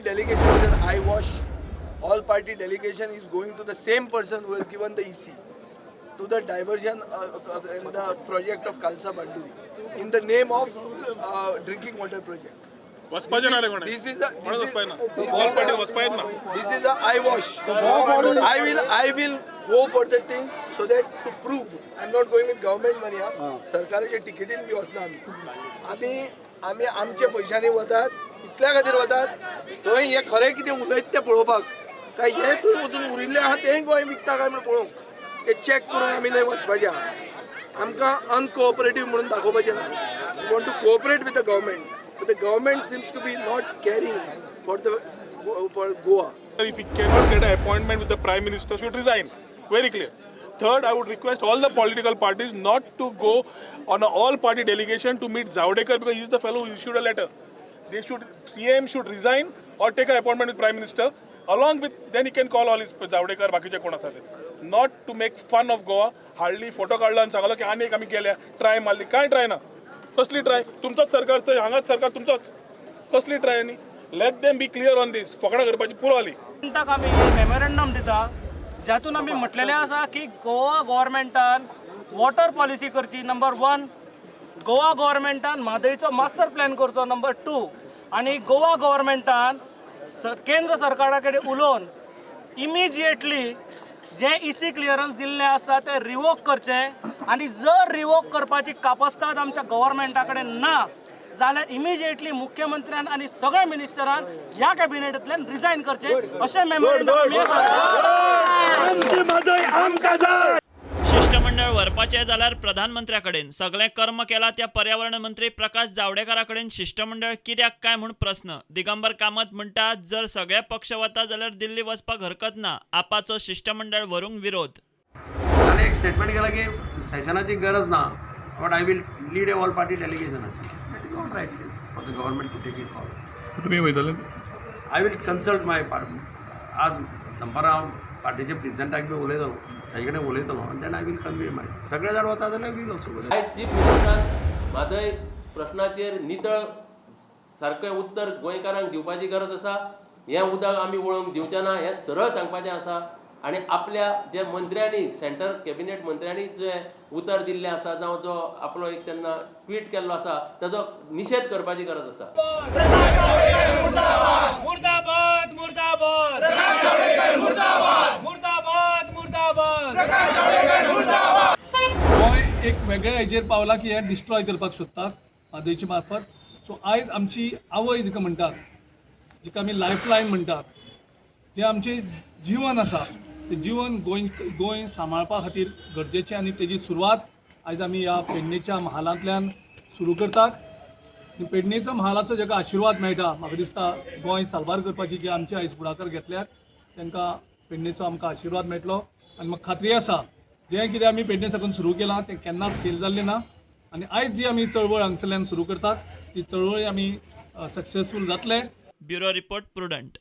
Delegation is an eyewash. All party delegation is going to the same person who has given the EC to the diversion in the project of Kalsa Banduri in the name of drinking water project. वचपाचें ना रे कोणें. This is a, कोणें this is, वचपाचें ना. This all is party a, वचपाचें ना. This is a eyewash. I will go for the thing so that to prove I'm not going with government money. हा. सरकाराच्या तिकेटीन बी वचना. आमी आमी आमी आमच्या पयशांनी वतात. इतल्या खातीर वतात, थंय हे खरें कितें उलयत तें पळोवपाक, काय हे थंय वचून उरिल्लें आहा तेंय गोंय विकता काय म्हणून पळोवंक, ते चॅक करूंक आमी थंय वचपाचें आहा. आमकां अनकोऑपरेटीव म्हणून दाखोवपाचें ना. Want to cooperate with the government, but the government seems to be not caring for Goa. If he cannot get an appointment with the Prime Minister, should resign. Very clear. Third, I would request all the political parties not to go on an all-party delegation to meet Javadekar because he is the fellow who issued a letter. They should, CM should resign or take an appointment with Prime Minister. Along with, then he can call all his Javadekar, बाकीचे कोण आसा ते. Not to make fun of Goa. Hardly photo काडला आनी सांगलो की आनी एक आमी गेल्या, ट्राय मारली. काय ट्राय ना? कसली ट्राय? तुमचोच सरकार थंय, हांगाच सरकार तुमचोच. कसली ट्राय? आनी let them be clear on this. फकणां करपाची पुरो जाली. गव्हर्मेंटाक आमी मेमोरेंडम दिता, जातून आमी म्हटलेलें आसा की गोवा गव्हर्मेंटान वॉटर पॉलिसी करची नंबर वन, गोवा गव्हर्मेंटान म्हादयचो मास्टर प्लॅन करचो नंबर टू, आनी गोवा गव्हर्मेंटान केंद्र सरकारा कडेन उलोवन इमिजिएटली जें इसी क्लियरन्स दिल्लें आसा तें रिवोक करचें, आनी जर रिवोक करपाची कापस्ताद आमच्या गव्हर्मेंटा कडेन ना जाल्यार इमिजिएटली मुख्यमंत्र्यान आनी सगळ्या मिनिस्टरान ह्या कॅबिनेटांतल्यान रिजायन करचें, अशें मेमोरेंडम आमी. शिष्टमंडळ व्हरपाचें जाल्यार प्रधानमंत्र्या कडेन. सगळें कर्म केलां त्या पर्यावरण मंत्री प्रकाश जावडेकरा कडेन शिष्टमंडळ कित्याक काय म्हूण प्रस्न. दिगंबर कामत म्हणटात, जर सगळे पक्ष वता जाल्यार दिल्ली वचपाक हरकत ना. आपाचो शिष्टमंडळ व्हरूंक विरोध. ताणें एक स्टेटमेंट केलां की सेशनाची गरज ना, but I will lead a all party delegation. That is all right for the government to take it call. तुमी वयतले? I will consult my part. आज दनपारां हांव पार्टीच्या प्रेजिडेंटाक बी उलयतलो, ताजे कडेन उलयतलो आनी then I will convey my. सगळे जाण वता जाल्यार वील ऑल्सो. आयज चीफ मिनिस्टरान म्हादय प्रश्नाचेर नितळ सारकें उत्तर गोंयकारांक दिवपाची गरज आसा. हें उदक आमी वळोवंक दिवचे ना हें सरळ सांगपाचें आसा आनी आपल्या जे मंत्र्यांनी, सेंटर कॅबिनेट मंत्र्यांनी जे उतर दिल्लें आसा जावं जो आपलो एक तेन्ना ट्वीट केल्लो आसा, ताजो निशेध करपाची गरज आसा. मुर्दाबाद, मुर्दाबाद, मुर्दाबाद, मुर्दाबाद. गोंय एक वेगळ्या हेजेर पावला की हें डिस्ट्रॉय करपाक सोदतात म्हादयचे मार्फत. सो आयज आमची आवय जिका म्हणटात, जिका आमी लायफ लायन म्हणटात, जें आमचें जिवन आसा, तें जिवन गोंय गोंय सांबाळपा खातीर गरजेचें आनी तेजी सुरवात आयज आमी ह्या पेडणेच्या महालांतल्यान सुरू करतात. आनी पेडणेचो महालाचो जेका आशिर्वाद मेळटा, म्हाका दिसता गोंय साल्वार करपाची जे आमचे आयज फुडाकार घेतल्यात, तांकां पेडणेचो आमकां आशिर्वाद मेळटलो. आनी म्हाका खात्री आसा, जें कितें आमी पेडणे साकून सुरू केलां तें केन्नाच फेल जाल्लें ना आनी आयज जी आमी चळवळ हांगसरल्यान सुरू करतात, ती चळवळ आमी सक्सेसफूल जातले. Bureau report, Prudent.